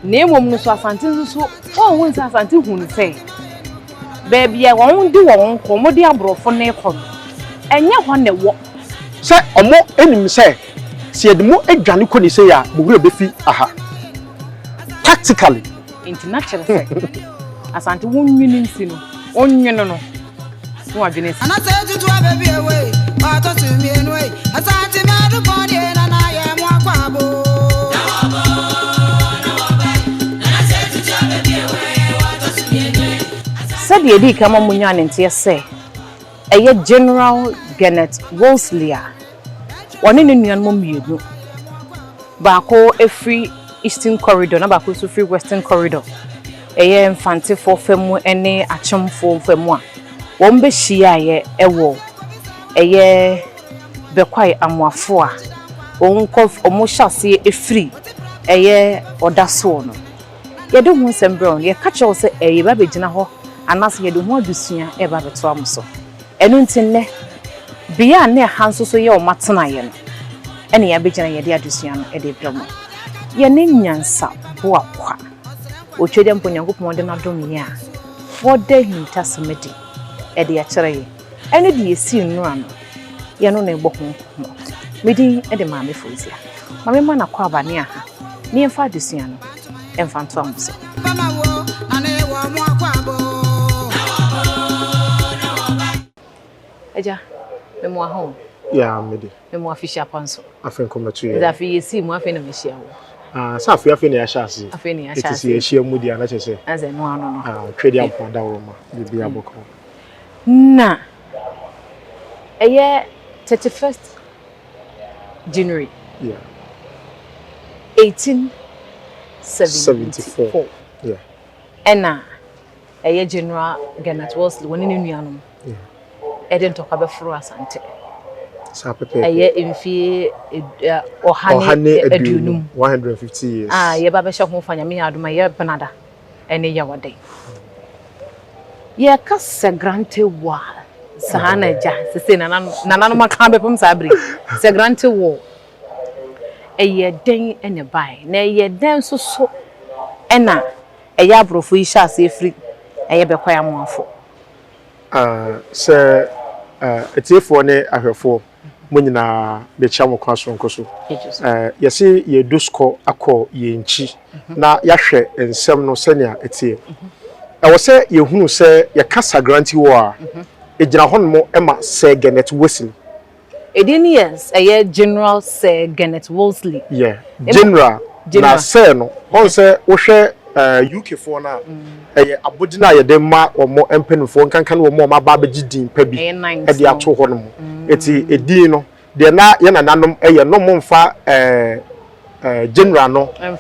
Na mmom no so Asante nso so wɔnhu sɛ Asante hu no sɛ baabi a wɔn de wɔn kɔ, wɔn de aborɔfo no rekɔ no, ɛnyɛ hɔ na ɛwɔ. Sɛ ɔmo nim sɛ sɛ yɛde mo dwane kɔ ne sei a, mo werɛ bɛfi aha. Tactically. Nti na kyerɛ sɛ Asante wo nwene nti no, wo nwene no na wadwene si. Anasɛ tutu abɛbi ewe, ɔtɔ so mmienu ei, Asante madu pɔn deɛ nana yɛ mo akɔ abo. Sɛdeɛ ɛdii kan ma monyaa ne nteɛ sɛ ɛyɛ General Gennett Wolseley a ɔne ne nuanom mmienu, baako firi Eastern Corridor na baako nso firi Western Corridor, ɛyɛ Mfantefoɔ fa mu ne Akyemfoɔ fa mu a wɔbɛhyiaeɛ wɔ ɛyɛ Bɛkwae Amoafoɔ a wɔn kɔ wɔn hyɛ aseɛ firi ɛyɛ ɔdasoɔ no. Yɛde ho nsɛm brɛ wo no, yɛka kyerɛ wo sɛ ɛyɛ ba bɛgyina hɔ anaasɛ yɛde ho adesua ɛreba abɛtoa mo so. Ɛno nti nnɛ, bea a na ɛha nso so yɛ wɔn atenaeɛ no, ɛna yɛabɛgyina yɛde adesua no de rebrɛ mo. Yɛne Nyansa Boakwa, Otwadeɛ mpo Onyankopɔn de no adom yɛn a, wɔda ahintasɛm adi de akyerɛ yɛn. Ɛne deɛ ɛsii nnora no, yɛno na ɛbɔ ho nkɔmmɔ. Me din de Maame Fozia. Ma memma no akwaaba ne aha na yɛmfa adesua no ɛmfa ntoa mo so. Bama wo na ne wɔ mo akɔ abo. Agya, memo aha o. Yeah, mede. Memo afihyia pa nso. Afei nkɔmmɛto yɛ. Nti afei yɛsii mu, afei na mehyia wo. Ah, sɛ afei afei na yɛahyɛ ase. Afei na yɛahyɛ Ɛti ase. sɛ yɛahyia mu deɛ a na kyerɛ sɛ Asɛ no ano no. ah, twɛdeɛ ampo adaworo ma biribi abɔkɔ. Na ɛyɛ 31st January 1874 ɛna ɛyɛ General Gennett Wolseley wɔne ne nuanom ɛde ntɔkwa bɛforo Asante. Saa pɛpɛɛpɛ. Ɛyɛ mfie 150. 150 years. A yɛba bɛhyɛ ho fa Nyame yɛ adom a yɛ Benada ɛne Yawade. Yɛka Sagrante War saa na agya sese nananom aka bɛpem saa bere. Sagrante War ɛyɛ dɛn ɛna ɛbae na ɛyɛ dɛn nso so ɛna ɛyɛ aborɔfo yi hyɛ aseɛ firi ɛyɛ Bɛkwae Amoafo. Sɛ atiefoɔ ne ahwɛfoɔ mo nyinaa mekyia mo kwan soronko so. Yɛse yɛdu sukɔ akɔ yɛn nkyi na yɛahwɛ nsɛm no sɛnea ɛteɛ. Ɛwɔ sɛ yɛhunu sɛ yɛka Sagranti War a, ɛgyina hɔnom ma Sir Gennett Wesley. Edin no yɛ ɛyɛ General Sir Gennett Wolseley. Yeah, General na Sir no, ɔn sɛ wohwɛ UK foɔ no a, ɛyɛ abodin a yɛde ma wɔn mpanimfoɔ nkanka ne wɔn a wɔaba abɛgye din pa bi de ato hɔ nom. Eti edin no, deɛ na yɛn nananom yɛ no, wɔn mfa General no, na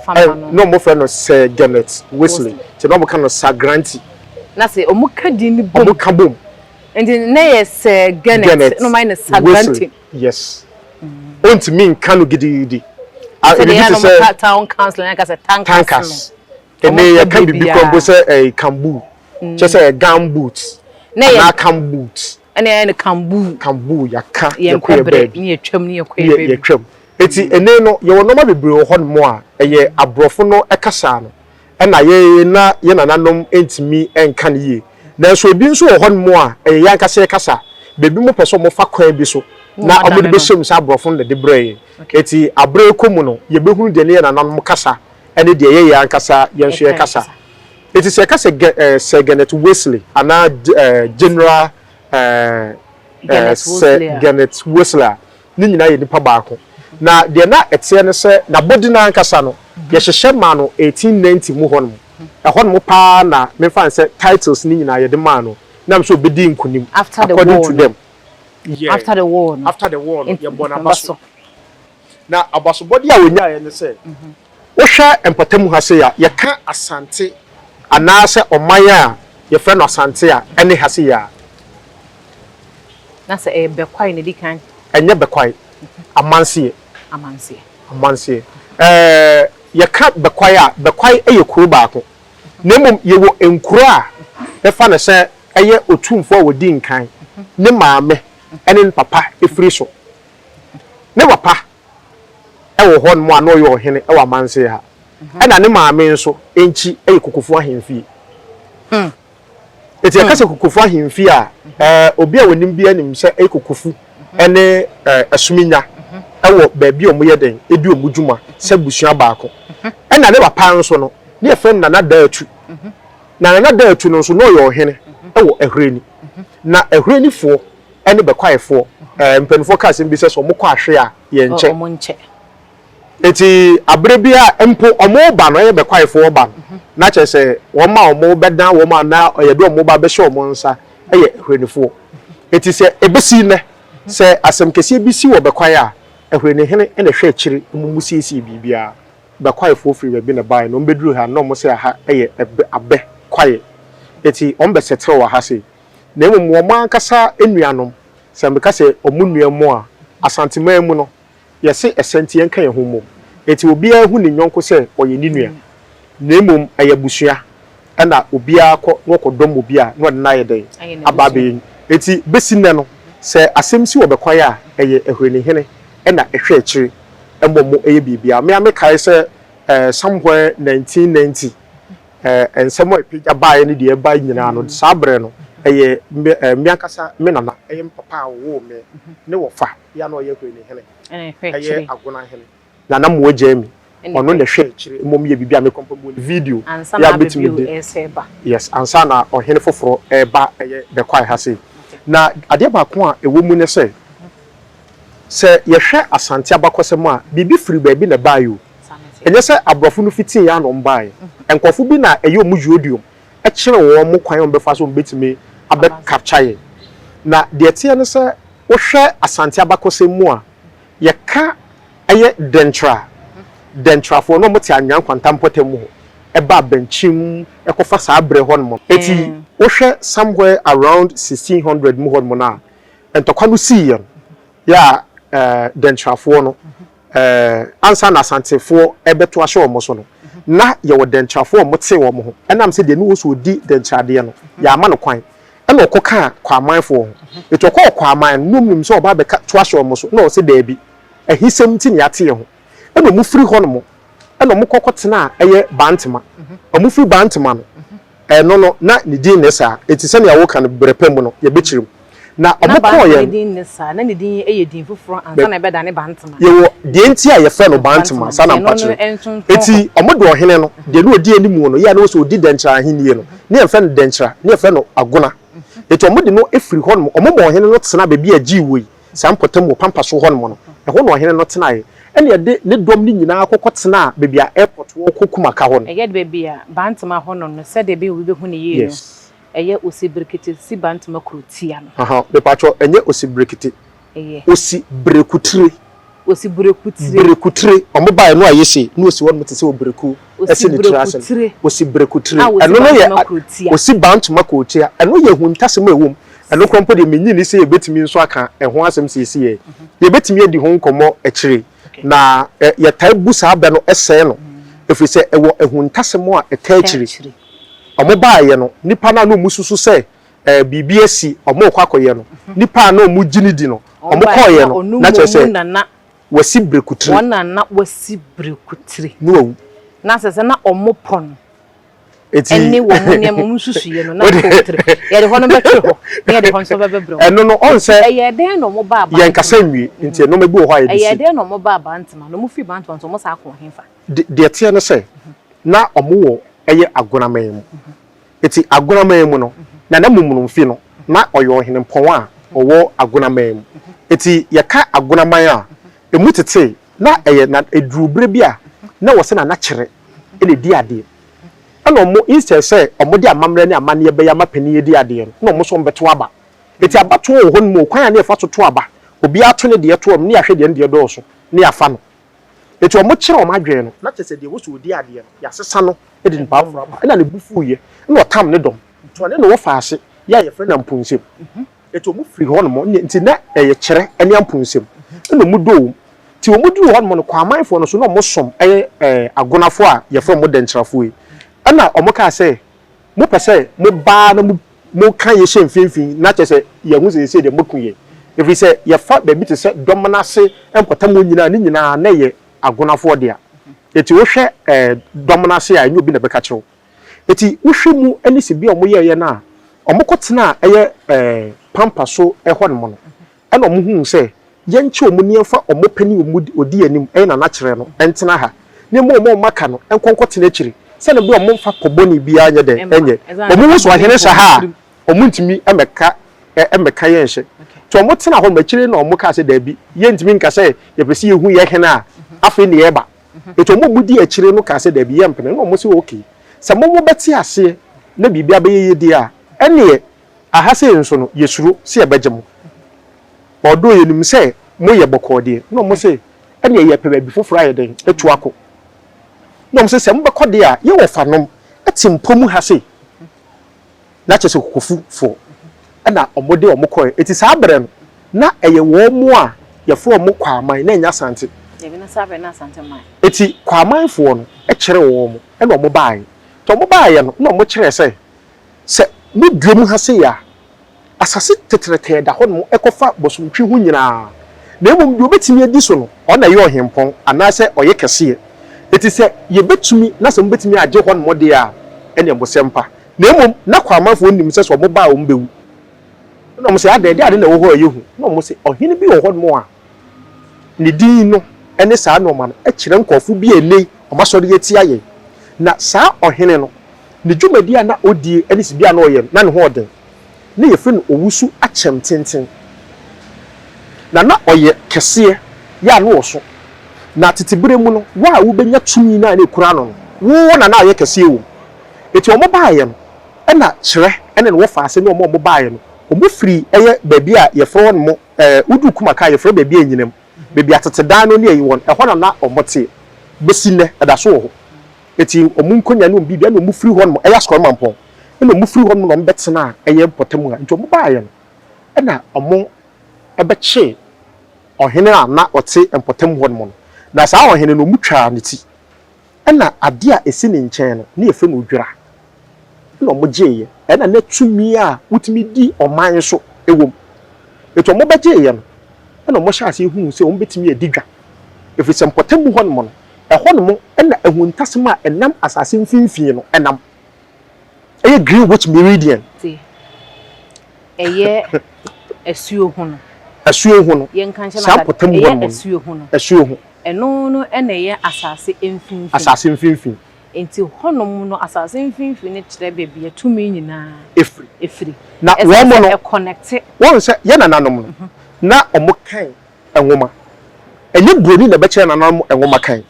wɔn frɛ no Sir Gennett Wesley, nti na wɔn ka no Sagranti. Na sɛ wɔn ka din no bom. Wɔn ka bom. Nti na yɛ Sir Gennett, na wɔn ayɛ no Sagranti. Yes. Ontumi nka no gidigidi. Sɛ deɛ yɛn a wɔka town council, yɛn ka sɛ tankas no. Ɛnɛ yɛka biribi kora mpo sɛ ɛyɛ kambu. Kyɛ sɛ ɛyɛ gum boot. Anaa cam boot. Ɛna yɛn no kambu. Kambu yɛaka yɛkɔ yɛ baabi. Ne yɛtwam ne yɛkɔ yɛ baabi. Yɛtwam. Eti ɛnɛ no yɛwɔ nneɛma bebree wɔ hɔnom a ɛyɛ aborɔfo no kasa no ɛna yɛn na yɛn nananom ntumi nka no yie. Nanso ebi nso wɔ hɔnom a ɛyɛ yɛn ankasa yɛ kasa. Baabi mo pɛ sɛ wɔfa kwan bi so na wɔde bɛhyɛ mu sɛ aborɔfo no na ɛde brɛɛ yɛn. Eti abere kɔ mu no yɛbɛhunu deɛ ne yɛn nananom kasa ɛne deɛ ɛyɛ yɛn ankasa yɛn nso yɛ kasa. Eti sɛ yɛka sɛ Sir Gennett Wesley anaa General Sir Gennett Wesley a, ne nyinaa yɛ nipa baako. Na deɛ na ɛteɛ ne sɛ n'abɔdin ankasa no, yɛhyehyɛ maa no 1890 mu hɔnom. Ɛhɔnom paa na memfa no sɛ titles no nyinaa yɛde maa no nam sɛ ɔbɛdii nkonim according to them. Yeah. After the war no. After the war no, yɛbɔ n'aba so. Na abasobɔdeɛ a wɔnyaeɛ ne sɛ, wohwɛ mpɔtam ha sei a, yɛka Asante anaasɛ ɔman a yɛfrɛ no Asante a, ɛne ha sei a. Na sɛ ɛyɛ Bɛkwae na ɛdi kan. Ɛnyɛ Bɛkwae, Amanseɛ. Amanseɛ. Amanseɛ. Ɛɛ, yɛka Bɛkwae a, Bɛkwae yɛ kuro baako. Na mmom yɛwɔ nkuro a bɛfa no sɛ ɛyɛ otumfoɔ a ɔdi nkan, ne maame ne ne papa firi so. Ne papa wɔ hɔnom a na ɔyɛ ɔhene wɔ Amanseɛ ha. Ɛna ne maame nso nkyi yɛ Kokofu ahemfie. Eti yɛka sɛ Kokofu ahemfie a, obi a onim biara nim sɛ ɛyɛ Kokofu ne Asuminya wɔ baabi a wɔyɛ dɛn di wɔn dwuma sɛ abusua baako. Ɛna ne papa nso no, ne yɛfrɛ no Nana Daatu. Na Nana Daatu no nso, na ɔyɛ ɔhene wɔ Ahurani. Na Ahuranifoɔ ne Bɛkwaefoɔ, mpanimfoɔ ka asɛm bi sɛ sɛ wɔkɔ ahwe a, yɛnkyɛ. Enti abere bi a mpo wɔreba no, ɛyɛ bɛkwaefoɔ reba no, na kyerɛ sɛ wɔn a wɔbɛdan wɔn a na yɛde wɔn ba bɛhyɛ wɔn nsa yɛ Ahuranifoɔ. Enti sɛ ɛbɛsi nnɛ, sɛ asɛm kɛseɛ bi si wɔ bɛkwae a, Ahuranihene na ɛhwɛ akyire ma wɔsiesie biribiara. Bɛkwaefoɔ firi baabi na ɛbaeɛ na wɔbɛduruu ha no, na wɔse aha yɛ abɛ kwaeɛ. Enti wɔbɛsɛterɛ wɔ ha sei. Na mmom wɔn ankasa nuanom, sɛ meka sɛ wɔn nua mu a, Asanteman mu no, Yɛse ɛsɛ nti yɛnka yɛn ho mmom. Enti obiara hu ne yɔnko sɛ ɔyɛ ne nua. Na mmom ɛyɛ abusua ɛna obiara kɔ na ɔkɔdɔm obi a na ɔde no ayɛ dɛn? Aba abɛyɛ. Enti bɛsi nnɛ no, sɛ asɛm si wɔ Bɛkwae a, ɛyɛ Ahurani-hene na ɛhwɛ akyire ma wɔn yɛ biribiara. Me ara mekae sɛ somewhere 1990, nsɛm a ɛpagya baeɛ ne deɛ ɛbae nyinaa no, saa berɛ no, ɛyɛ me ankasa me nana, ɛyɛ me papa a ɔwoo me, ne wɔfa. Bia na ɔyɛ Hwene hene, ɛyɛ Agona hene. Nana Moa Gyami, ɔno na ɛhwɛ akyire mmom yɛ biribi a mekɔ mpo mewɔ ne video yɛ a mɛtumi de. Yes, ansa na ɔhene foforɔ reba ɛyɛ Bɛkwae ha sei. Na adeɛ baako a ɛwɔ mu ne sɛ, sɛ yɛhwɛ Asante abakɔsɛm a, biribi firi baabi na ɛbaeɛ o. Ɛnyɛ sɛ aborɔfo no fitiiɛ ara na wɔbaeɛ. Nkurɔfo bi na ɛyɛ wɔn yodiom kyerɛ wɔn kwan a wɔbɛfa so wɔbɛtumi abɛ capture yɛn. Na deɛ ɛteɛ ne sɛ, Wohwɛ Asante abakɔsɛm mu a, yɛka ɛyɛ Dɛnkyerɛ a, Dɛnkyerɛfoɔ na wɔte Anwea Nkwanta mpɔtam hɔ, ɛba Abankyim ɛkɔfa saa berɛ hɔ nom. Enti wohwɛ somewhere around 1600 mu hɔ nom no a, ntɔkwa no siiɛ no, yɛ a Dɛnkyerɛfoɔ no ansa na Asantefoɔ rebɛto ahyɛ wɔn so no, na yɛwɔ dɛnkyerɛfoɔ a wɔtee wɔn ho. Ɛnam sɛ deɛ ne wɔ so ɔdi dɛnkyerɛadeɛ no, yɛamma no kwan. Ɛna ɔkɔkaa Kwamanfoɔ ho. Enti ɔkɔɔ Kwaman no, na wɔnim sɛ ɔba abɛka to ahyɛ wɔn so. Na ɔse daabi, ahisɛm nti na yɛate yɛn ho. Ɛna wɔfiri hɔnom, ɛna wɔkɔ kɔtenaa ɛyɛ Bantema. Wɔfiri Bantema no, Ɛno no, na ne din nne saa. Enti sɛnea woka no, berɛ pa mu no, yɛbɛkyerɛ mu. Na Na wɔkɔɔ Bantama yɛn. din nne saa. Na ne din yɛ din foforɔ ansa na ɛbɛdane Bantama. Yɛwɔ deɛ nti a yɛfrɛ no Bantama, Bantama, saa na nti ɛno no mpakyerɛ. ntonto hɔ. Enti wɔde ɔhene no, deɛ na ɔdi anim no, yɛ a na ɔwɔ sɛ ɔdi Dɛnkyerɛ ahennie no, na yɛmfrɛ no Dɛnkyerɛ, na yɛfrɛ no Agona. Enti wɔde no firi hɔnom, wɔma ɔhene no tenaa baabi a gyee wɔ yi. Saa mpɔtam wɔ pampa so hɔnom no, ɛhɔ na ɔhene no tenaeɛ. Ɛnna yɛde ne dɔm no nyinaa kɔkɔtenaa baabi a airport wɔ kɔ Kumaka hɔ no. Ɛyɛ baabi a Bantama hɔ nom no, sɛdeɛ ɛbɛyɛ obi bɛhu no yie no, ɛyɛ Osibirikiti si Bantama kuro tia no. Aha, mepakyɛw, ɛnyɛ Osibirikiti. Ɛyɛ. Osibirekutire. Osibirekutire. Berekutire. Wɔn baeɛ no ayɛ sei, na osi hɔnom te sɛ obereku si ne tiri ase no. Osibirekutire. Osibirekutire. A osi Ɛno no yɛ Bantama kuro tia. Osi Bantama kuro tia. Ɛno yɛ ahuntasɛm a ɛwɔ mu. Ɛno koraa mpo deɛ mennye nni sɛ yɛbɛtumi nso aka ɛho asɛm seesei. Yɛbɛtumi adi ho nkɔmmɔ akyire. Na yɛtaa bu saa bɛ no sɛe no, ɛfiri sɛ ɛwɔ ahuntasɛm a ɛtaa akyire. Wɔbaeɛ no, nnipa no a na wɔsusu sɛ biribi asi, wɔrekɔ akɔyɛ no, nnipa a na wɔgye no di no, wɔkɔeɛ no, na kyerɛ sɛ wasi birekutire. Wɔn na na wasi birekutire. Na wawu. Na sɛ sɛ na wɔpɔ no. Eti ɛne wɔn nneɛma wɔn nsusuiɛ no na kɔɔtire yɛde hɔ no bɛtwe hɔ na yɛde hɔ nso bɛbɛbrɛ wɔn. Ɛno no ɔn sɛ ɛyɛ dɛn na wɔn baa yɛn kasa nwie nti nneɛma bi wɔ hɔ a yɛde si. Ɛyɛ dɛn na wɔn baa Bantama na wɔn firi Bantama nso wɔn san kɔɔ hefa? Deɛ ɛteɛ ne sɛ na wɔn wɔ ɛyɛ Agonaman mu eti Agonaman mu no Nana Mumunu no na ɔyɛ ɔhenempɔn a ɔwɔ Agonaman mu eti yɛka Agonaman a emu tetee na ɛyɛ na eduru bere bi a na wɔ sɛ Nana Kyerɛ na edi adeɛ. Ɛna ɔmo instead sɛ ɔmo de amammerɛ ne amanneɛ bɛyɛ ama panin adi adeɛ no, na ɔmo nso ɔmo bɛto aba. Enti abatoɔ wɔ hɔ nom o, kwan a na yɛfa so to aba, obiara to ne deɛ to hɔ nom, ne yɛahwɛ deɛ ne deɛ dɔɔso, ne yɛafa no. Enti ɔmo kyerɛ ɔmo adwene no, na kyerɛ sɛ deɛ ɛwɔ sɛ ɔdi adeɛ no, yɛasesa no de nipa foforɔ aba. Ɛna ne bo fuiɛ, ɛna ɔtam ne dɔm. Nti ɔne ne wɔfa ase, yɛ a yɛfrɛ no Amponsem. Enti wɔn firi hɔ nom, nti na ɛyɛ kyerɛ ne amponsem ɛna wɔn dɔ wɔn. Nti wɔn duru hɔ nom no, Kwamanfoɔ no nso na wɔn som ɛyɛ ɛɛ Agonafoɔ a yɛfrɛ wɔn Dɛnkyerɛfoɔ yi. Ɛna wɔn kaa sɛ, mo pɛ sɛ mo ba na mo mo ka yɛ hyɛ mfimfini na kyerɛ sɛ yɛn ho sɛ seesei deɛ mo aku yɛn. Ɛfiri sɛ yɛfa baabi te sɛ Dɔmena ase mpɔtam hɔ nyinaa, ne nyinaa na ɛyɛ Agonafoɔ dea. Eti wohwɛ ɛɛ dɔm no ase a, ɛnyɛ obi na ɛbɛka kyerɛ wo. Eti wohwɛ mu ne sibea a wɔyɛeɛ no a, wɔkɔtenaa ɛyɛ ɛɛ pampa so hɔnom no, ɛna wɔhuu sɛ yɛnkyɛ wɔn na yɛmfa wɔn panin a ɔdi anim, ɛyɛ Nana Kyerɛ no, ntena ha, na mmom wɔn a wɔaka no nkɔ nkɔtena akyiri, sɛdeɛ ɛbɛyɛ a wɔmfa pɔ bɔne biara nyɛ dɛn nyɛ. Wɔhu sɛ ɔhene hyɛ ha a, wɔntumi mmɛka mmɛka yɛn nhyɛ. Nti wɔtena hɔ ma akyire na wɔkaa sɛ daabi, yɛntumi nka sɛ yɛpɛ sɛ yɛhu yɛn hene a afei na yɛreba. Nti wɔn a wɔdi akyire no kaa sɛ daabi, yɛmpene. Ɛna wɔse okay, sɛ mo mobɛte aseɛ na biribi abɛyɛ yie deɛ a, ɛnneɛ Aha sei nso no, yɛsuro sɛ yɛbɛgye mo. Although yɛnim sɛ moyɛ bɔkɔɔ deɛ, na wɔn se, ɛneɛ yɛpɛ baabi foforɔ ayɛ dɛn atu akɔ. Na wɔn se, sɛ mobɛkɔ deɛ a, yɛn wɔfanom te mpɔ mu ha sei. Na kyerɛ sɛ Kokofufoɔ ɛna wɔde wɔn kɔɛ. Enti saa berɛ no, na ɛyɛ wɔn a yɛfrɛ wɔn Kwaaman, na ɛnyɛ Asante. Dabi, na saa berɛ no na Asante mmaeɛ. Enti Kwaamanfoɔ no kyeree wɔn, ɛna wɔn baeɛ. Nti wɔn baeɛ no, na wɔkyerɛɛ sɛ, Sɛ mo dua mu ha sei a, asase tɛtrɛtɛɛ da hɔnom kɔfa bosomtwe ho nyinaa, na mmom deɛ ɔbɛtumi adi so no, ɔno na ɛyɛ ɔhempɔn anaasɛ ɔyɛ kɛseɛ. Enti sɛ yɛbɛtumi, na sɛ mobɛtumi agye hɔnom deɛ a, ɛnneɛ mo sɛm pa. Na mmom na Kwamanfoɔ nim sɛ sɛ wɔba a wɔbɛwu. Ɛnna wɔse, Adɛn, ɛdeɛn ade na ɛwɔ hɔ a ɛyɛ hu? Ɛnna wɔse, Ɔhene bi wɔ hɔnom a ne din no ne saa nnoɔma no kyerɛ nkurɔfoɔ bi a ɛnnɛ yi wɔasɔre atia yɛn. Na saa ɔhene no, ne dwumadie a na ɔdie ne sibea a na ɔyɛ no, na ne ho ɔden. Na yɛfrɛ no Owusu Akyɛm Tenten. Na na ɔyɛ kɛseɛ, yɛ a na ɔso. Na tete berɛ mu no, wo a wobɛnya tumi no a na ɛkura no no, wo na na ayɛ kɛseɛ wɔ mu. Enti wɔbaeɛ no, ɛna Kyerɛ ne ne wɔfaase ne wɔn a wɔbaeɛ no, wɔfiri ɛyɛ baabi a yɛfrɛ hɔ nom Ɛɛ, woduru Kumaka a, yɛfrɛ baabi a anyinam, baabi a tete dan no ne ayi wɔ no, ɛhɔ na na wɔte. Besi nnɛ, ɛda so wɔ hɔ. Enti wɔn nkonnwa ne wɔn biribiara na wɔfiri hɔnom, ɛyɛ Asukɔre Mampɔn, ɛna wɔfiri hɔnom na wɔbɛtenaa ɛyɛ mpɔtam ha. Nti wɔbaeɛ no, ɛna wɔbɛkyee ɔhene a na ɔte mpɔtam hɔnom no. Na saa ɔhene no, wɔtwaa ne ti. Ɛna adeɛ a ɛsi ne nkyɛn no, na yɛfrɛ no odwira. Ɛna wɔgyeeɛ. Ɛna na tumi a wotumi di ɔman so wɔ mu. Enti wɔbɛgyeeɛ no, ɛna wɔhyɛɛ aseɛ huu sɛ wɔbɛtumi adi dwa. Ɛfiri sɛ mpɔtam hɔnom no, ɛhɔnom na ahuntasɛm a ɛnam asase mfimfini no nam. Ɛyɛ Greenwich Meridian. Te, ɛyɛ asuo ho no. Asuo ho no. Yɛnka nkyɛn Saa mpɔtam hɔ ɛyɛ nom no. asuo ho no. Asuo ho. Ɛno no na ɛyɛ asase mfimfini. Asase mfimfini. Enti hɔnom no, asase mfimfini no kyerɛ baabi a tumi nyinaa Ɛfiri. ɛfiri. Na Ɛsɛ wɔn sɛ no, ɛkɔnɛkte. wɔn sɛ yɛn nananom no, na wɔkan nwoma. Ɛnyɛ buroni na ɛbɛkyerɛ nananom nwoma kan.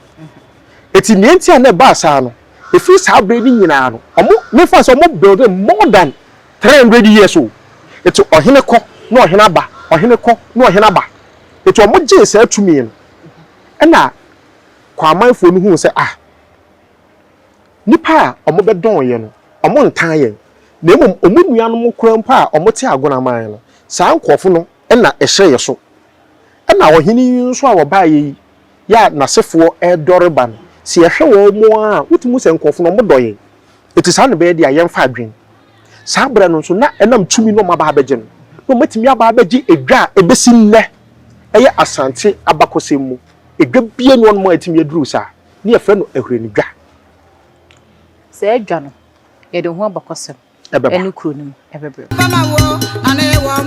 Eti nea nti a na ɛbaa saa no, ɛfiri saa berɛ no nyinaa no, wɔn, memfa sɛ wɔn build more than 300 years o. Eti ɔhene kɔ na ɔhene aba, ɔhene kɔ na ɔhene aba. Eti wɔn gyee saa tumi no, ɛna Kwamanfoɔ no huu sɛ ah, nnipa a wɔbɛdɔn yɛn no, wɔntan yɛn, na mmom wɔn nuanom koraa mpo a wɔte Agonaman no, saa nkurɔfo no na ɛhyɛ yɛn so. Ɛna ɔhene yi nso a ɔbaeɛ yi, yɛ a n'asefoɔ redɔre ba no, sɛ yɛhwɛ wɔn a, wotumi hu sɛ nkurɔfo no, wɔdɔ yɛn. Enti saa na ɛbɛyɛ deɛ a yɛmfa adwene. Saa berɛ no nso, na ɛnam tumi no a wɔaba abɛgye no, na wɔatumi aba abɛgye edwa a ɛbɛsi nnɛ ɛyɛ Asante abakɔsɛm mu edwa biara nni hɔnom a atumi aduru saa, na yɛfrɛ no Ahurani Dwa. Saa dwa no, yɛde ho abakɔsɛm Ɛbɛba. ne kuro no mu bɛbrɛ wo.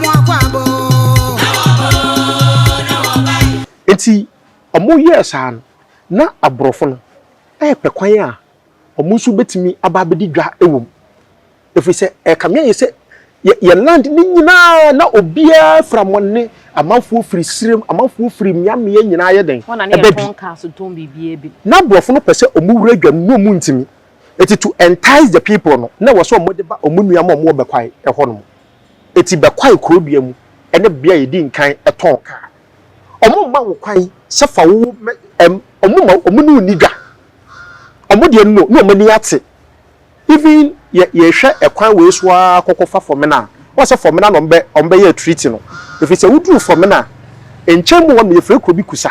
Enti wɔyɛɛ saa no, na aborɔfo no repɛ kwan a wɔn nso bɛtumi aba abɛdi dwa wɔ mu. Ɛfiri sɛ ɛrekame ayɛ sɛ yɛ land no nyinaa na obiara firi amɔnne, amanfoɔ firi serem, amanfoɔ firi mmeammea nyinaa yɛ dɛn? Hɔ na ne Ɛba bi. yɛtɔn cars tɔn biribiara bi. Na aborɔfo no pɛ sɛ wɔwura dwa no na wɔntumi. Enti to entice the people no, na ɛwɔ sɛ wɔde ba wɔn nua ma wɔwɔ Bɛkwae hɔ nom. Enti Bɛkwae kurodua mu ne bea a yɛdi nkan tɔn kaa. Wɔmma wo kwan sɛ fa wo mɛ ɛm wɔmma wɔn ne wo nni dwa. Wɔn deɛ no na wɔn ani ate. Even yɛ yɛhwɛ ɛkwan wei so ara kɔkɔfa Fɔmena a, wɔn sɛ Fɔmena na wɔbɛ wɔbɛyɛ treaty no. Ɛfiri sɛ woduru Fɔmena a, nkyɛn mu hɔ nom yɛfrɛ kuro bi Kusa.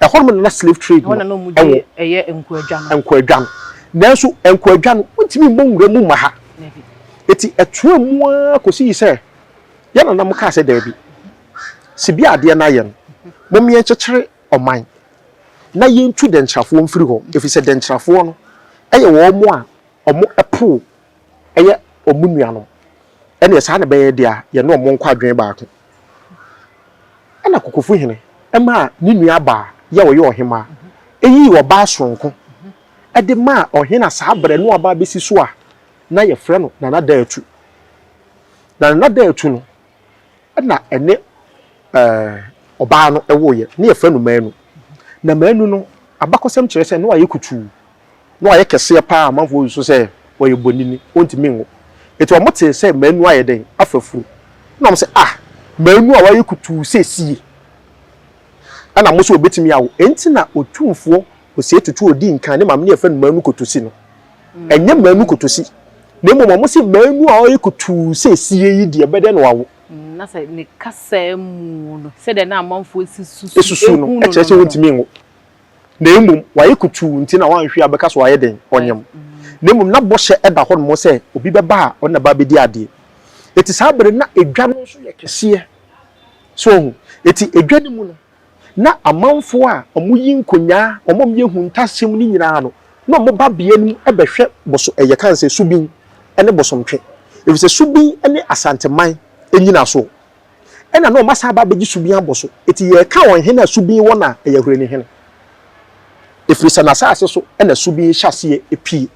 Ɛhɔ nom na na slave trade Ɛhɔ no na na wɔdi wɔ. ɛyɛ nkoadwa no. Nkoadwa no. Nanso nkoadwa no, wontumi mmɔ nwura mu mma ha. Dabi. Enti ɛtoaa mu ara kɔsii sɛ yɛn nananom kaa sɛ daabi, sɛ bi a adeɛ no ayɛ no, mom yɛnkyekyere ɔman. na yɛntu dɛnkyerɛfoɔ mfiri hɔ, ɛfiri sɛ dɛnkyerɛfoɔ no yɛ wɔn a wɔpo yɛ wɔn nuanom. Ɛnneɛ saa na ɛbɛyɛ deɛ a, yɛne wɔn nkɔ adwene baako. Ɛnna Kokofu hene maa ne nuabaa yɛ ɔyɛ ɔhemmaa yii ɔbaa soronko de maa ɔhene a saa berɛ no aba abɛsi so a na yɛfrɛ no Nana Daatu. Na Nana Daatu no na ɛne ɔbaa no woeɛ, na yɛfrɛ no Manu. Na Manu no, abakɔsɛm kyerɛ sɛ na wayɛ kutuu, na wayɛ kɛseɛ paa a amanfoɔ susu sɛ ɔyɛ bonini, ɔntumi nwo. Enti wɔtee sɛ Manu ayɛ dɛn? Afa funu. Ɛna wɔn sɛ, ah, Manu a wayɛ kutuu seesie, ɛna mo sɛ ɔbɛtumi awo. Enti na Otumfoɔ Osei Tutu a ɔdii nkan, ne maame no yɛfrɛ no Manu Kotosi no. Ɛnyɛ Manu Kotosi, na mmom wɔn se Manu a ɔyɛ kutuu seesie yi deɛ, ɛbɛdɛn na wawo? Na sɛ ne kasa mu no, sɛdeɛ na amanfoɔ si susu susu no, hu no ɛkyerɛ sɛ no no. ɔntumi nwo. Na mmom wayɛ kutuu nti na wanhwɛ a bɛka sɛ wayɛ dɛn? Ɔnyem. Na mmom na bɔhyɛ da hɔnom sɛ obi bɛba a ɔne no ba abɛdi adeɛ. Enti saa bere no na edwa no nso yɛ kɛseɛ. So wahu? Enti edwa no mu no, na amanfoɔ a wɔyi nkonyaa, wɔn a wɔyɛ ahuntasɛm no nyinaa no, na wɔba bea no mu bɛhwɛ boso, ɛyɛ kan sɛ Subin ne Bosomtwe, ɛfiri sɛ Subin ne Asanteman nnyinasoɔ. Ɛna na wɔasan aba abɛgye Subin abɔ so. Enti yɛreka ɔhene a Subin wɔ no a, ɛyɛ Ahurani hene. Ɛfiri sɛ n'asase so na Subin hyɛ aseɛ pue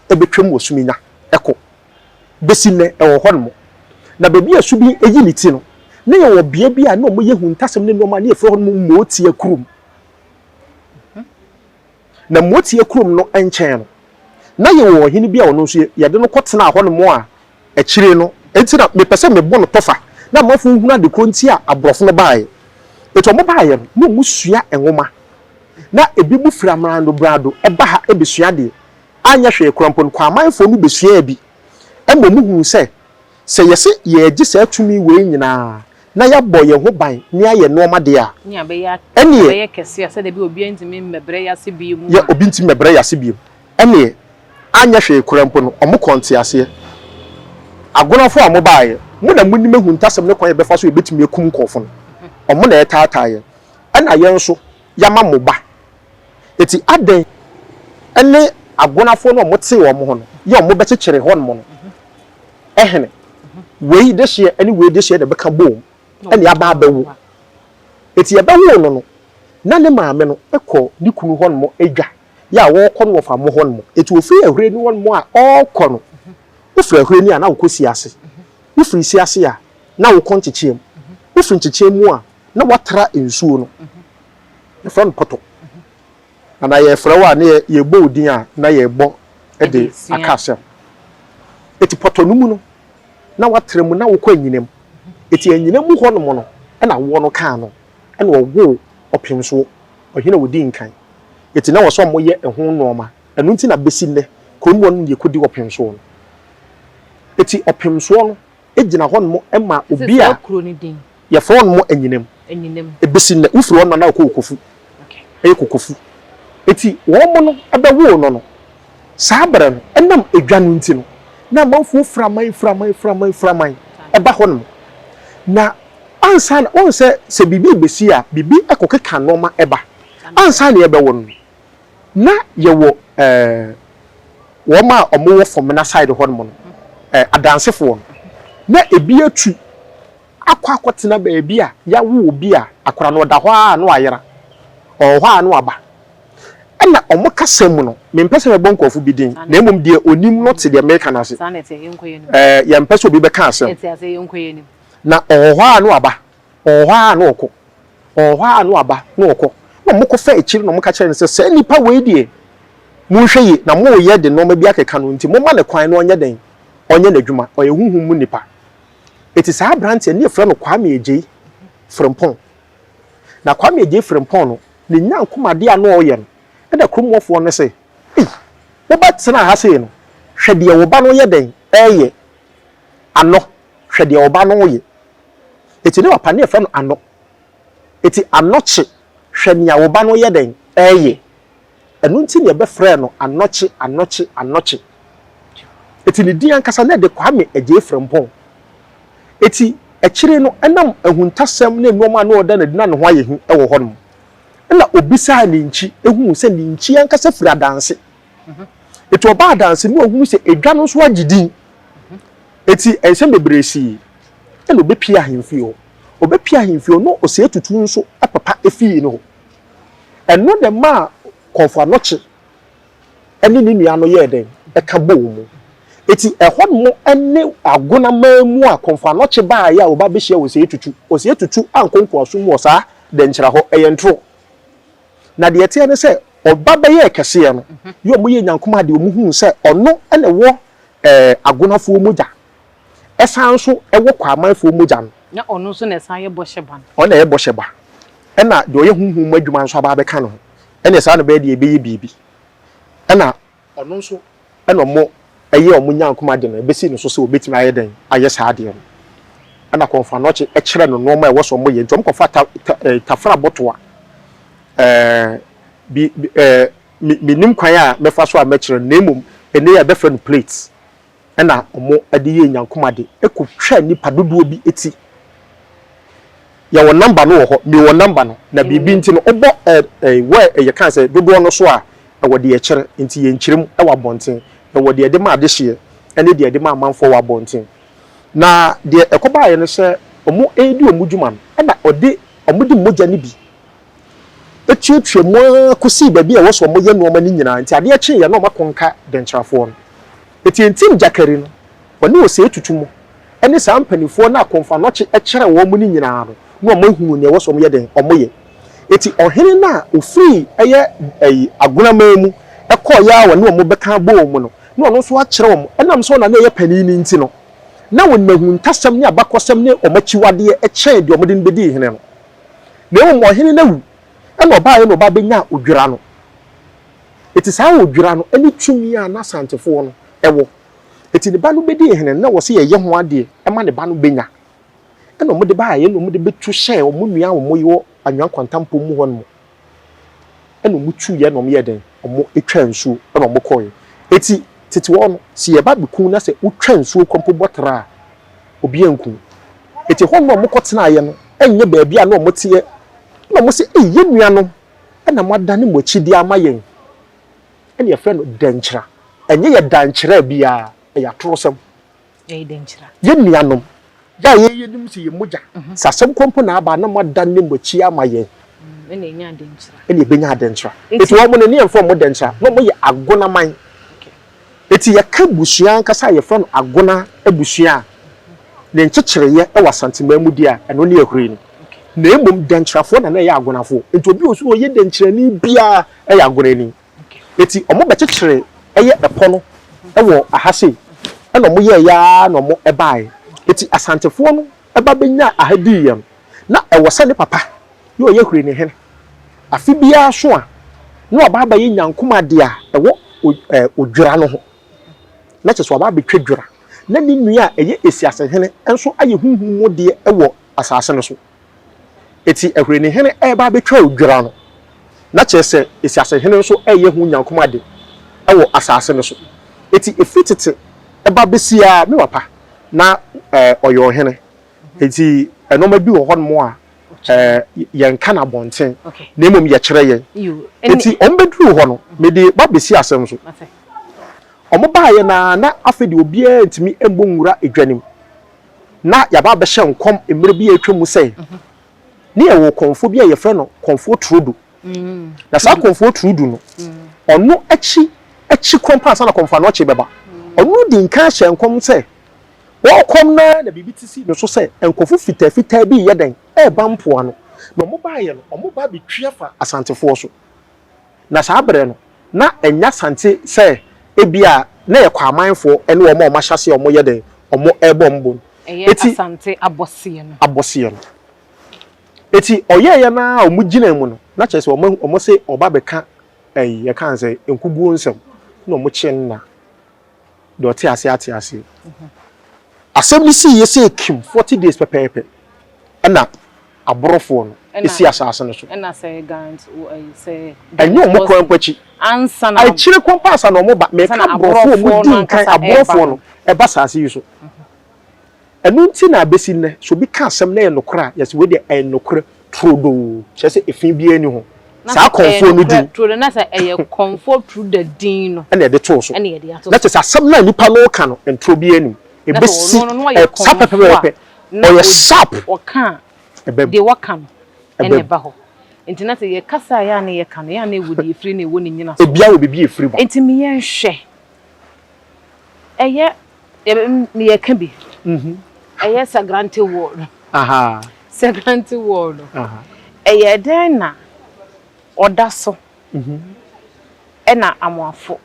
bɛtwam wɔ Suminya kɔ. Bɛsi nnɛ, ɛwɔ hɔnom. Na baabi a Subin yi ne ti no, na yɛwɔ bea bi a na wɔyɛ ahuntasɛm ne nneɛma a na yɛfrɛ hɔnom Mootia kurom. Na Motia kurom no nkyɛn no, na yɛwɔ ɔhene bi a ɔno nso yɛde no kɔtenaa hɔnom a akyire no, enti na mepɛ sɛ mebɔ no tɔfa na amanfoɔ hunu ade korɔ nti a aborɔfo no baeɛ. Enti wɔn baeɛ no, na wɔsua nwoma. Na ebinom firi amrado brado ba ha bɛsua adeɛ. Anyɛ hwee koraa mpo no, Kwamanfoɔ no bɛsuaa bi ma wɔhunuu sɛ, sɛ yɛse yɛregye saa tumi wei nyinaa na yɛabɔ yɛn ho ban ne ayɛ nnoɔma deɛ a, Ne abɛyɛ ɛnneɛ. abɛyɛ kɛse a sɛdeɛ ɛbɛyɛ obiara ntumi mmɛbrɛ yɛn ase bio mu Yɛ a. obi ntumi mmɛbrɛ yɛn ase bio. Ɛnneɛ, anyɛ hwee koraa mpo no, wɔkɔɔ nteaseɛ. Agonafoɔ a mobaeɛ, mo na monim ahuntasɛm ne kwan a yɛbɛfa so a yɛbɛtumi akum nkurɔfoɔ no. Wɔn na ɛretaataa yɛn. Ɛnna yɛn nso, yɛama mo ba. Enti adɛn ne agonafoɔ no a wɔtee wɔn ho no yɛ a wɔbɛkyekyere hɔnom no hene? Wei dehyeɛ ne wei dehyeɛ na ɛbɛka bom na aba abɛwo. Enti yɛbɛwoo no no, na ne maame no kɔ ne kunu hɔnom dwa yɛ a wɔrekɔ no wɔfa mo hɔnom. Enti ɔfiri Ahurani hɔnom a ɔrekɔ no, wofiri Ahurani a na wokɔ Siase. Wofiri Siase a na wokɔ Nkyekyeam. Wofiri Nkyekyeam mu a na woatra nsuo no. Yɛfrɛ no pɔtɔ. Anaa yɛfrɛ wo a na yɛbɔ wo din a na yɛbɔ de aka asɛm. Eti pɔtɔ no mu no, na woatra mu na wokɔ anyinam. Eti anyinam mu hɔnom no na awoɔ no kaa no na ɔwoo ɔpemsoɔ, ɔhene a ɔdii nkan. Eti na ɛwɔ sɛ wɔyɛ ɛho nnoɔma. Ɛno nti na bɛsi nnɛ kurom hɔ no na yɛkɔdi ɔpemsoɔ no. Eti ɔpemsoɔ no gyina hɔnom ma obi a. Yɛfrɛ hɔnom anyinam. Ebesi nnɛ, wofiri hɔnom a na wɔkɔ Okofu. Ɛyɛ Kokofu. Enti wɔn no bɛwoo no no, saa berɛ no, ɛnam edwa no nti no, na amanfoɔ firi aman, firi aman, firi aman, firi aman ba hɔnom. Na ansa na, woahu sɛ, sɛ biribi rebɛsi a, biribi kɔkeka nnoɔma ba. Ansa na yɛbɛwo no no, na yɛwɔ ɛɛ wɔn a wɔwɔ Fomena side hɔnom no, ɛɛ adansefoɔ no, na ebi atu akɔ akɔtena baabi a yɛawo obi a akwadaa no ɔda hɔ ara na wayera, ɔwɔ hɔ ara na waba. Ɛna wɔn kasa mu no, mempɛ sɛ mɛbɔ nkurɔfo bi din, na mmom deɛ onim no te deɛ mereka no ase. Ɛɛ, yɛmpɛ sɛ obi bɛka asɛm. Na ɔwɔ hɔ ara na waba, ɔwɔ hɔ ara na ɔkɔ, ɔwɔ hɔ ara na waba na ɔkɔ. Na wɔkɔfa akyiri na wɔka kyerɛ no sɛ, saa nipa wei deɛ, monhwɛ yie na moreyɛ de nneɛma bi akeka no nti, momma no kwan na ɔnyɛ dɛn? Ɔnyɛ n'adwuma. Ɔyɛ honhom mu nipa. Eti saa aberanteɛ no, ne yɛfrɛ no Kwame Adjei Frimpong. Na Kwame Adjei Frimpong no, ne nyankomadeɛ a na ɔreyɛ no, ɛna kurom hɔfoɔ no se, Ei, wo ba tenaa ha sei no, hwɛ deɛ wo ba no yɛ dɛn reyɛ. Anɔ, hwɛ deɛ wo ba no reyɛ. Eti ne papa, ne yɛfrɛ no Anɔ. Eti Anɔkye, hwɛ nea wo ba no yɛ dɛn reyɛ. Ɛno nti na yɛbɛfrɛɛ no Anɔkye, Anɔkye, Anɔkye. Eti ne din ankasa na ɛde Kwame Agyei Frimpong. Eti akyire no, ɛnam ahuntasɛm ne nnoɔma a na ɔda no adi na ne ho ayɛ hu wɔ hɔ nom. Ɛna obisaa ne nkyi ehuu sɛ ne nkyi ankasa firi Adanse. Eti ɔbaa Adanse no ohuu sɛ edwa no nso agye din. Eti nsɛm bebree sii. Ɛna obepie ahemfie hɔ. Obepie ahemfie hɔ na Osei Tutu nso papa efii no hɔ. Ɛno na ɛmaa Kɔmfo Anokye ne ne nua no yɛɛ dɛn? Ɛka bɔɔ mu. Eti ɛhɔ nom ne Agonaman mu a Kɔmfo Anokye baeɛ a ɔba bɛhyia Osei Tutu. Osei Tutu ankɔ nkoasom mu wɔ saa dɛnkyerɛ hɔ, ɛyɛ ntoro. Na deɛ ɛteɛ ne sɛ, ɔba bɛyɛɛ kɛseɛ no, yɛ wɔyɛɛ Nyankoma adeɛ, wɔhuu sɛ ɔno na ɛwɔ ɛɛ Agonafoɔ mogya, ɛsan nso ɛwɔ Kwamanfoɔ mogya no. Na ɔno nso na ɛsan yɛ bɔhyɛ ba no. Ɔno na ɛyɛ bɔhyɛ ba. Ɛna deɛ ɔyɛ honhom mu adwuma nso aba abɛka ne ho. Ɛnneɛ saa na ɛbɛyɛ deɛ ɛbɛyɛ biribi. Ɛna ɔno nso ɛna ɔmo ɛyɛ ɔmo nyankoma de no ɛbɛsi ne so sɛ ɔbɛtumi ayɛ dɛn ayɛ saa adeɛ no. Ɛna Kɔmfo Anɔkye ɛkyerɛ no nnoɔma a ɛwɔ sɛ ɔmo yɛ. Nti ɔmo kɔfa ta ta ɛɛ tafra bɔtoa ɛɛ bi bi ɛɛ me mennim kwan a mɛfa so a mɛkyerɛ no na mmom ɛnnɛ yi a yɛbɛfrɛ no plate. Ɛna wɔde yɛɛ Nyankoma de kɔ twaa nipa dodoɔ bi ti. Yɛwɔ number no wɔ hɔ, mewɔ number no, na biribi nti no wobɔ ɛ ɛ wɔ ɛ yɛka sɛ dodoɔ no so a ɛwɔ deɛ ɛkyerɛ, nti yɛnkyerɛ mu wɔ abɔnten. Yɛwɔ deɛ yɛde ma adehyeɛ ɛne deɛ yɛde ma amanfoɔ wɔ abɔnten. Na deɛ ɛkɔbaeɛ no sɛ wɔredi wɔn dwuma no ɛna ɔde wɔde mogya no bi tuatua mu ara kɔsii baabi a ɛwɔ sɛ wɔyɛ nneɛma no nyinaa. Nti adeɛ kyeeɛ na wɔakɔnka dɛnkyerɛfoɔ no. Enti Ntim Gyakari no, wɔne Osei Tutu mo ne saa mpanimfoɔ no a Komfo Anokye kyerɛɛ wɔn no nyinaa no, na wɔahunu nea ɛwɔ sɛ wɔyɛ dɛn? Wɔyɛ. Enti ɔhene no a ɔfirii ɛyɛ ɛyi Agonaman mu kɔeɛ a wɔne wɔn bɛka bɔɔ mu no, na ɔno nso akyerɛ wɔn, ɛnam sɛ ɔna na ɛyɛ panin no nti no, na wɔnim ahuntasɛm ne abakɔsɛm ne wɔn akyiwadeɛ kyɛn deɛ wɔde no bɛdii hene no. Na mmom ɔhene no awu, ɛna ɔbaeɛ na ɔba bɛnyaa odwira no. Enti saa odwira no ne tumi a na Asantefoɔ no wɔ. Enti ne ba no bɛdii hene no, na ɛwɔ sɛ yɛyɛ ho adeɛ ma ne ba no bɛnya. Ɛna wɔde baeɛ na wɔde bɛtu hyɛɛ wɔn nua a wɔwɔ Anwea Nkwantampɔn mu hɔ nom. Ɛna wɔtuiɛ na wɔyɛɛ dɛn? Wɔtwaa nsuo na wɔkɔeɛ. Enti tete hɔ no, sɛ yɛba bɛku na sɛ wotwa nsuo kɔ mpo bɔ tra a, obiara nku wo. Enti hɔ nom a wɔkɔtenaeɛ no nyɛ baabi a na wɔteɛ. Ɛna wɔse, Ei, yɛn nuanom, na moadane mo akyi de ama yɛn, ɛna yɛfrɛ no dɛnkyira. Ɛnyɛ yɛ dankyira biara, ɛyɛ atorosɛm. Ɛyɛ dɛnkyira. Yɛn nuanom, yɛ a yɛn yɛnim sɛ yɛn mogya, sɛ asɛm koro mpo na aba a, na moadane mo akyi ama yɛn. Ɛna ɛnya adɛnkyira. Ɛna ɛbɛnya adɛnkyira. Eti wɔn no, ne yɛmfrɛ wɔn dɛnkyira, na wɔyɛ agonaman. Eti yɛka abusua ankasa a yɛfrɛ no Agona abusua a, ne nkyekyereeɛ wɔ Asanteman mu deɛ a, ɛno ne Ahuri no. Na mmom Dɛnkyerɛfoɔ na na ɛyɛ Agonafoɔ. Enti obi a ɔsi ɔyɛ Dɛnkyerɛni biara yɛ Agonani. Eti wɔbɛkyekyere ɛyɛ ɛpɔ no wɔ aha sei, ɛna wɔyɛeɛ ara na wɔbaeɛ. Eti Asantefoɔ no ba bɛnyaa aha diiɛ no, na ɛwɔ sɛ ne papa yɛ ɔyɛ Hureni hene. Afe biara so a, na waba abɛyɛ Nyankoma deɛ a ɛwɔ Odwira no ho. Na kyerɛ sɛ waba abɛtwa dwira. Na ne nua a ɛyɛ Esiasehene nso ayɛ honhom mu deɛ wɔ asase no so. Enti Ahureni hene reba abɛtwa Odwira no, na kyerɛ sɛ Esiasehene nso reyɛ ho Nyankoma de wɔ asase no so. Enti ɛfiri tete ba bɛsi ara, me papa, na ɔyɛ ɔhene. Enti nnoɔma bi wɔ hɔnom a yɛnka no abɔnten, na mmom yɛkyerɛ yɛn. Enti wɔbɛduruu hɔ no, mede ba bɛsi asɛm so. Wɔbaeɛ no ara na afei deɛ obiara ntumi mmɔ nwura dwa no mu. Na yɛaba abɛhyɛ nkɔm mmerɛ bi a atwa mu sɛ, ne yɛwɔ kɔmfoɔ bi a yɛfrɛ no Kɔmfoɔ Turodu. Na saa Kɔmfoɔ Turodu no, ɔno akyi akyi kɔm pa ansa na Kɔmfoɔ Anɔkye bɛba. Ɔno dii nkan hyɛɛ nkɔm sɛ, Wɔrekɔm no ara na biribi te sii ne so sɛ nkurɔfo fitafitaa bi reyɛ dɛn? Reba mpoano. Na wɔbaeɛ no, wɔba abɛtwi afa Asantefoɔ so. Na saa berɛ no, na ɛnyɛ Asante sɛ ebia na ɛyɛ Kwamanfoɔ ne wɔn a wɔahyɛ aseɛ a wɔreyɛ dɛn? Wɔrebɔ wɔn bo no. Ɛyɛ Eti. Asante abɔseɛ no. Abɔseɛ no. Eti ɔyɛeɛ no ara a wɔgyinaa mu no, na kyerɛ sɛ wɔahu, wɔse wɔba abɛka ɛyi, yɛka no sɛ nkuguo nsɛm, na wɔkyee no na Deɛ ɔte aseɛ ate aseɛ. Asɛm no sii yɛ sɛ kim 40 days pɛpɛɛpɛ ɛna aborofoɔ no ɛsi asaase no so. Ɛna sɛ Gant sɛ. Ɛnyɛ ɔmo kwan mpo akyi. Ansa na. Akyire kwan pa ansa na ɔmo ba. Mɛka aborɔfoɔ ɔmo di nkan aborofoɔ no ɛba asaase yi so. Ɛno nti na abɛsi nnɛ sɛ obi ka asɛm na ɛyɛ nokorɛ a yɛsɛ wei deɛ ɛyɛ nokorɛ turodoo kyerɛ sɛ efi biara nni ho. Saa kɔmfoɔ no din. Turo na sɛ ɛyɛ kɔmfoɔ turu da din no. Ɛna yɛde too so. Ɛna yɛde ato so. Na kyerɛ sɛ asɛm no a nipa no reka no, ntorɔ biara nnim. Ɛbɛsi saa pɛpɛpɛpɛ. Ɔyɛ sharp. Ɔka a, deɛ waka no ɛna ɛba hɔ. Nti na sɛ yɛkasa a, yɛ a na yɛka no, yɛ a na ɛwɔ deɛ ɛfiri na ɛwɔ ne nyinasoɔ. Ebiara wɔ baabi a ɛfiri ba. Nti me yɛnhwɛ. Ɛyɛ, yɛka bi. Ɛyɛ Sagrante War no. Sagrante War no. Ɛyɛ dɛn na ɔda so ɛna Amoafo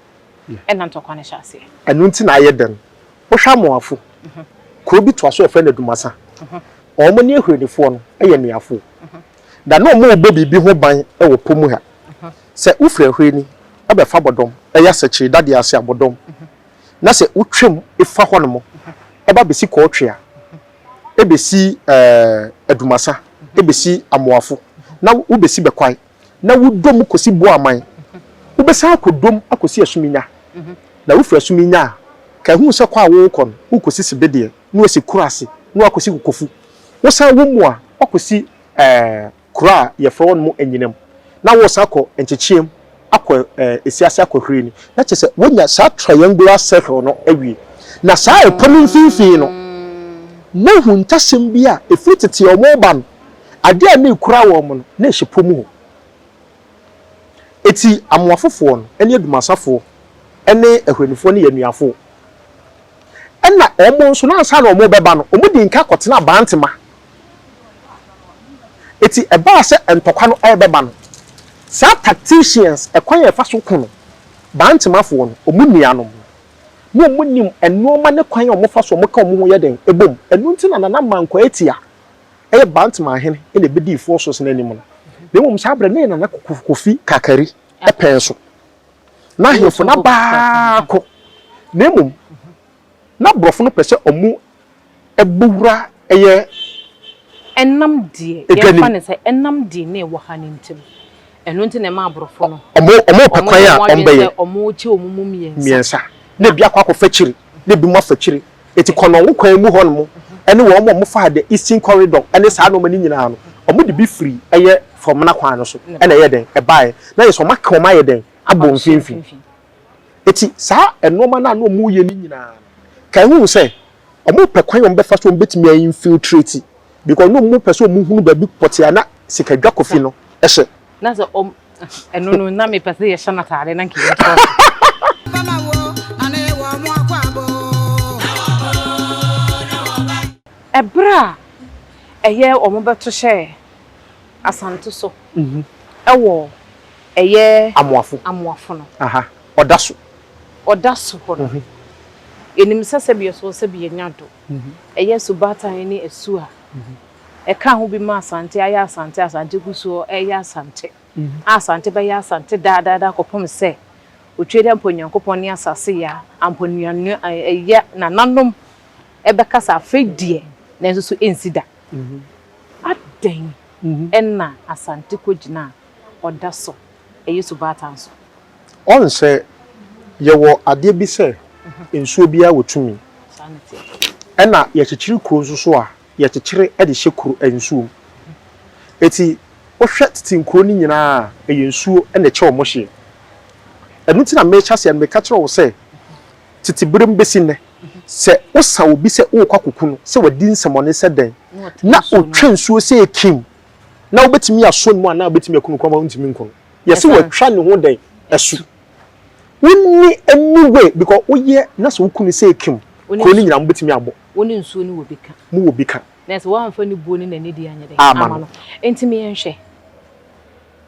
ɛna ntɔkwa no hyɛ aseɛ? Ɛno nti na ayɛ dɛn? Wohwɛ Amoafo, kuro bi toa so a yɛfrɛ no Adumasa. Wɔn ne Ahuranifoɔ no yɛ anuafoɔ. Na na wɔrebɔ biribi ho ban wɔ po mu ha. Sɛ wofiri Ahurani bɛfa Bɔdɔm, ɛyɛ Asɛkyere dadeɛ ase a, Bɔdɔm, na sɛ wotwam fa hɔnom ba bɛsi Kɔɔtwea, bɛsi Adumasa, bɛsi Amoafo, na wobɛsi Bɛkwae, na wodɔ mu kɔsi Boaman, wobɛsan akɔdɔ mu akɔsi Asuminya. Na wofiri Asuminya a, ka ɛhu sɛ kɔ a worekɔ no, worekɔsi Sebedeɛ, na woasi Kurase, na woakɔsi Kokofu. Wosan wɔ mu a, woakɔsi kuro a yɛfrɛ hɔ nom Anyinam, na woresan akɔ Nkyekyeam akɔ Esiase akɔ Hwireni. Na kyerɛ sɛ woanya saa triangular circle no awie. Na saa ɛpɔ no mfimfini no, na ahuntasɛm bi a ɛfiri tete a wɔreba no, adeɛ a na ɛkura wɔn no, na ɛhyɛ pɔ mu hɔ. Eti Amoafofoɔ no ne Adumasafoɔ ne Ahuranifoɔ no yɛ anuafoɔ. Ɛna wɔn nso, na ansa na wɔrebɛba no, wɔdii nka kɔtenaa Bantema. Eti ɛbaa sɛ ntɔkwa no rebɛba no, saa tacticians, ɛkwan a yɛfa so ko no, Bantemafoɔ no, wɔn nuanom no, na wɔnim nnoɔma ne kwan a wɔfa so wɔka wɔn ho yɛ dɛn bom. Ɛno nti na Nana Mankwaa Atia yɛ Bantama hene na ɛbɛdii forces no anim no. Na mmom saa berɛ no, na ɛyɛ Nana Kofi Kakari pɛn so. Na ahemfo no aba ara kɔ. Na mmom, na aborɔfo no pɛ sɛ wɔbɔ wura yɛ Ɛnam deɛ, dwa no yɛmfa mu. no sɛ ɛnam deɛ na ɛwɔ ha no nti no, ɛno nti na ɛma aborɔfo no, Wɔpɛ wɔyɛ kwan a wɔn adwene wɔbɛyɛ. sɛ wɔrekyɛ wɔn mu mmiɛnsa. Mmiɛnsa. Na ebi akɔ akɔfa akyiri, na ebinom afa akyiri. Enti Kɔnɔngo kwan mu hɔnom ne wɔn a wɔfaa the Eastern Corridor ne saa nneɛma no nyinaa no, wɔde bi firi ɛyɛ Fɔmena kwan no so na ɛyɛɛ dɛn? Ɛbaeɛ. Na ayɛ sɛ wɔaka wɔn ayɛ dɛn? Abɔ mfimfini. Enti saa nneɛma no a na wɔreyɛ no nyinaa no, ka ehu sɛ wɔrepɛ kwan a wɔbɛfa so a wɔbɛtumi a infiltrate because na wɔpɛ sɛ wɔhunu baabi pɔtee a na Sikadwa Kofi no hyɛ. Na sɛ ɔm ɛno no na mepɛ sɛ yɛhyɛ no ataade na nka yɛntoa so. Ɛberɛ a ɛyɛ wɔn bɛto hyɛɛ Asante so ɛwɔ ɛyɛ Amoafo. Amoafo no. Aha, ɔda so. Ɔda so hɔ no. Yɛnim sɛ sɛbi ɛsoɔ sɛbi yɛnya do. Ɛyɛ Subaatan ne Asu a ɛka ho bi ma Asante ayɛ Asante, Asante gu soɔ reyɛ Asante, a Asante bɛyɛ Asante daa daa daa kɔpem sɛ Otwedeɛ ampa Onyankopɔn ne asase yɛ a ampa nnuanua ɛyɛ nananom ɛbɛka sɛ afei deɛ nanso so ɛnsi da. Adɛn na Asante kɔgyina a ɔda so ɛyɛ Subaatan so? Ɔn sɛ yɛwɔ adeɛ bi sɛ nsuo biara wɔ tumi. Ɛna yɛkyekyere kuro nso so a, yɛkyekyere de hyɛ kuro nsuo mu. Eti wohwɛ tete nkuro no nyinaa a, ɛyɛ nsuo na ɛkyɛ wɔn hyeɛ. Ɛno nti na mehyɛ aseɛ no meka kyerɛ wo sɛ tete berɛ mu bɛsi nnɛ, sɛ wosa obi sɛ worekɔ akɔku no, sɛ wadi nsɛmɔne sɛ dɛn, na ɔtwa nsuo sɛ ekim, na wobɛtumi asɔ ne mu anaa wobɛtumi aku no koraa ma wontumi nku no. Yɛse watwa ne ho dɛn? Asu. Wonni any way because woyɛ na sɛ woku no sɛ ekim, kuro no nyinaa mobɛtumi abɔ. Wo ne nsuo no wɔ bi ka. Mo wɔ bi ka. Na sɛ woamfa ne buo ne n'anidie anyɛ dɛn? Ama no. Enti me yɛnhwɛ.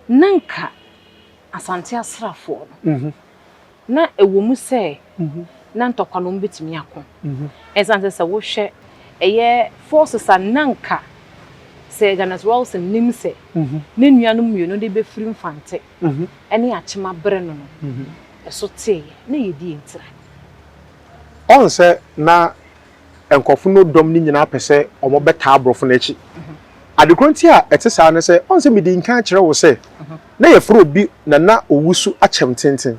Na nka Asante asraafoɔ no, na ɛwɔ mu sɛ na ntɔkwa no wɔbɛtumi ako. Ɛsiane sɛ sɛ wohwɛ ɛyɛ forces a na nka Sir Ernest Rawson nim sɛ ne nuanom mmienu de bɛfiri Mfante ne Akyem abrɛ no no, ɛso teeɛ. Na ɛyɛ deɛ ntira? Ɔn sɛ na nkurɔfo no dɔm no nyinaa pɛ sɛ wɔbɛtaa aborɔfo no akyi. Ade koro nti a ɛte saa ne sɛ, ɔn sɛ midii nkan kyerɛw wo sɛ na yɛfrɛ obi Nana Owusu Akyɛm Tenten.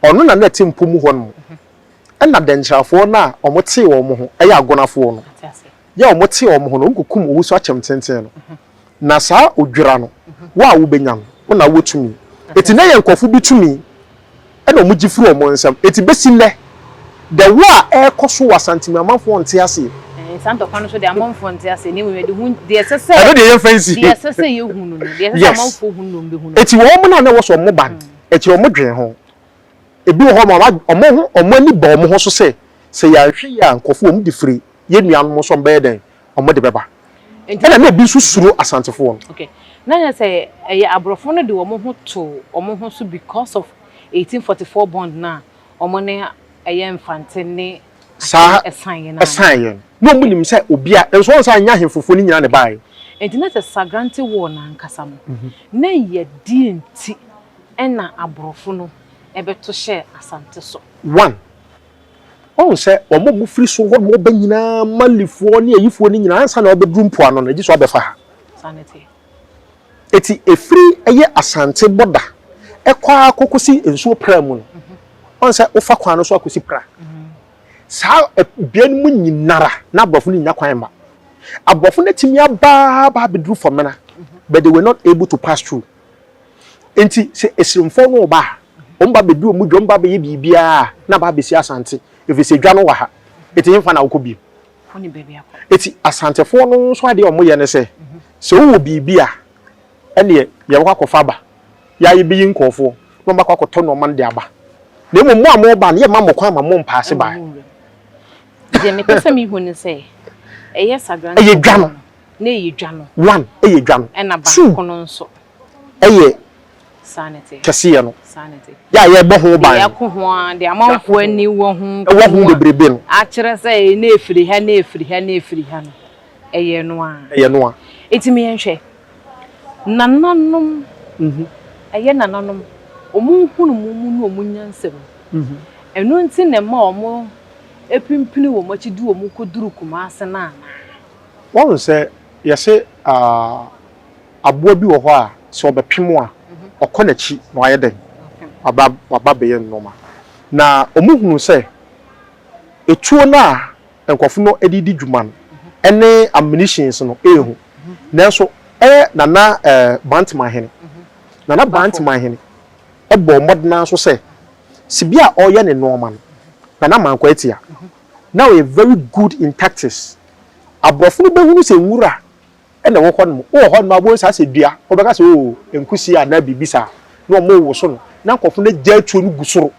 Ɔno na na ɛte mpo mu hɔnom. Ɛnna dɛnkyerɛfoɔ no a wɔtee wɔn ho yɛ Agonafoɔ no, yɛ a wɔtee wɔn ho no, wɔkɔkum Owusu Akyɛm Tenten no. Na saa odwira no, wo a wobɛnya no, Wo na wowɔ tumi. Eti na ɛyɛ nkurɔfo bi tumi ɛna wɔn gye firi wɔn nsam. Eti besi nnɛ, the war a ɛrekɔ so wɔ Asante mu amanfoɔ nte aseɛ. Ɛɛ, saa ntɔkwa no nso deɛ amanfoɔ nte aseɛ, na mmom yɛde hu deɛ ɛsɛ sɛ. Ɛno deɛ yɛmfa nsi. Deɛ ɛsɛ sɛ yɛhu no no, deɛ ɛsɛ sɛ amanfoɔ hu no na wɔbɛhu no. Eti wɔn no a na ɛwɔ sɛ wɔn ba no, akyire wɔn dwen ho. Ebi wɔ hɔ ma wɔn ho wɔn ani ba wɔn ho so sɛ, sɛ yɛanhwɛ yie a nkurɔfoɔ wɔn de firi yɛn nuanom nso wɔbɛyɛ dɛn? Wɔde bɛba. Ɛna na ebi nso suro Asantefoɔ no. Okay. Na kyerɛ sɛ ɛyɛ aborɔfo no de wɔn ho too wɔn ho so because of 1844 bond no a wɔn ne ɛyɛ Mfante ne Saa Akyem ɛsan yɛ no anaa? ɛsan yɛ no. Na wɔn nim sɛ obia, nso wɔn sɛ anyɛ ahemfofoɔ no nyinaa na ɛbaeɛ. Nti na sɛ Sagrante War no ankasa no, na ɛyɛ deɛn nti na aborɔfo no bɛto hyɛɛ Asante so? One, Wahu sɛ wɔn a wɔfiri soro hɔ na wɔba nyinaa, Malifoɔ ne ayifoɔ no nyinaa, ansa na wɔbɛduru mpoano no, gye sɛ wɔabɛfa ha. Saa na ɛteɛ. Eti ɛfiri ɛyɛ Asante bɔda ɛkɔ ara kɔkɔsi nsuo Pra mu no, wahu sɛ wofa kwan no so akɔsi Pra. Saa bea no mu nyinara, na aborɔfo no nnya kwan mma. Aborɔfo no atumi aba ara aba abɛduru Fɔmena, but they were not able to pass through. Enti sɛ Esirimfoɔ no reba a, wɔn ba bɛdi wɔn dwa, wɔn ba bɛyɛ biribiara a, na aba abɛsi Asante, ɛfiri sɛ dwa no wɔ ha. Enti hefa na wokɔ bio? Enti Asantefoɔ no nso adeɛ a wɔyɛ ne sɛ, sɛ wowɔ biribi a, ɛnneɛ yɛbɛkɔ akɔfa aba. Yɛ a yɛbɛyi nkurɔfoɔ na wɔakɔ akɔtɔ nneɛma no de aba. Na mmom mo a moreba no, yɛmma mo kwan ma mompaase bae. Deɛ mepɛ sɛ mehu ne sɛ, ɛyɛ Sagrante Ɛyɛ dwa no. Na ɛyɛ dwa no. One, ɛyɛ dwa no. Ɛna Two, baako no nso. ɛyɛ Saa na ɛteɛ. kɛseyɛ no. Saa na ɛteɛ. Yɛ a yɛrebɔ ho ban Deɛ no. yɛako ho ara, deɛ amanfoɔ ani wɔ ho Ɛwɔ ho ko a, bebrebe no. akyerɛ sɛ na ɛfiri ha, na ɛfiri ha, na ɛfiri ha no, ɛyɛ ɛno ara. Ɛyɛ ɛno ara. Enti me yɛnhwɛ, nananom, ɛyɛ nananom, wɔn nhunumu mu ne wɔn nyansa mu, ɛno nti na ɛma wɔn pimpini wɔn akyi de wɔn kɔduru Kumase no anaa? Woahu sɛ yɛse aboa bi wɔ hɔ a sɛ ɔbɛpem a, ɔkɔ n'akyi na wayɛ dɛn? Waba waba abɛyɛ nnoɔma. Na wɔhunu sɛ etuo no a nkurɔfo no de redi dwuma no ne ammunitions no ɛyɛ hu. Nanso ɛyɛ Nana Bantemahene, Nana Bantemahene bɔɔ mmɔden ara nso sɛ, sibea a ɔreyɛ ne nnoɔma no, Nana Mankwa Atia, na ɔyɛ very good in tactics. Aborɔfo no bɛhunu sɛ nwura na ɛwɔ hɔ nom. Wowɔ hɔ nom a wobɛhu saa sɛ dua, wobɛka sɛ oo nkusie anaa biribi saa, na wɔrewoso no, na nkurɔfo no agya atuo no gu soro.